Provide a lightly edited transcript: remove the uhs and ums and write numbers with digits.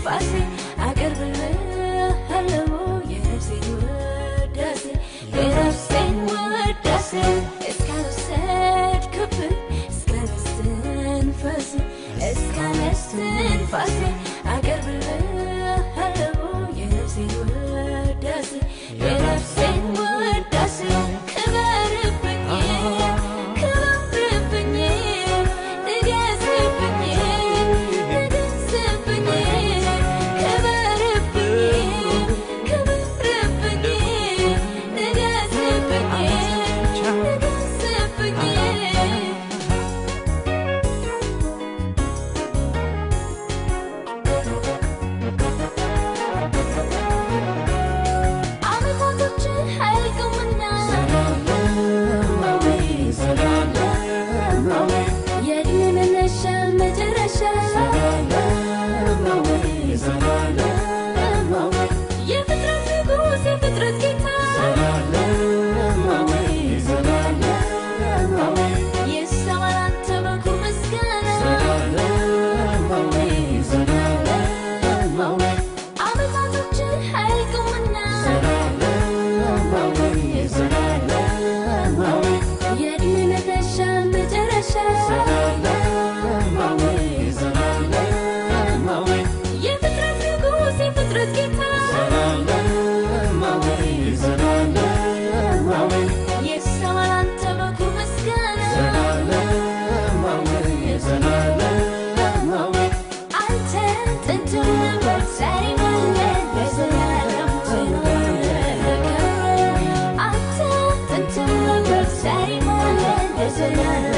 እስትንፋሴ አቀርብልሃለሁ የነፍሴን ውዳሴ፣ የነፍሴን ውዳሴ። እስካልወሰድክብኝ እስካለ እስትንፋሴ፣ እስካለ እስትንፋሴ አቀርብልሃለሁ የነፍሴን ውዳሴ፣ የነፍሴን ውዳሴ። ክበርብኝ፣ ክበርብኝ፣ ንገስብኝ፣ ንገስብኝ፣ ክበርብኝ፣ ክበርብኝ፣ ንገስብኝ፣ ንገስብኝ። ዓመታቶች አያልቁምና ዘላለማዊ፣ ዘላለማዊ፣ የእድሜ መነሻ መጨረሻ ዘላለማዊ፣ ዘላለማዊ፣ የፍጥረት ንጉሥ የፍጥረት ጌታ ዘላለማዊ፣ ዘላለማዊ፣ ይሰማል አንተ በኩር ምስጋና። ዘላለማዊ፣ ዘላለማዊ፣ ዓመታቶች አያልቁምና ዘላለማዊ፣ ዘላለማዊ፣ የእድሜ መነሻ መጨረሻ ዘላለማዊ፣ ዘላለማዊ፣ የፍጥረት ንጉሥ የፍጥረት ጌታ ዘላለማዊ፣ ዘላለማዊ፣ ይሰማል አንተ በኩር ምስጋና። ዘላለማዊ፣ ዘላለማዊ፣ አንተ ጥንትም ነበር ዛሬም አለ ለዘላለም ትኖራለህ። አንተ ጥንትም ነበር ዛሬም አለ ለዘላለም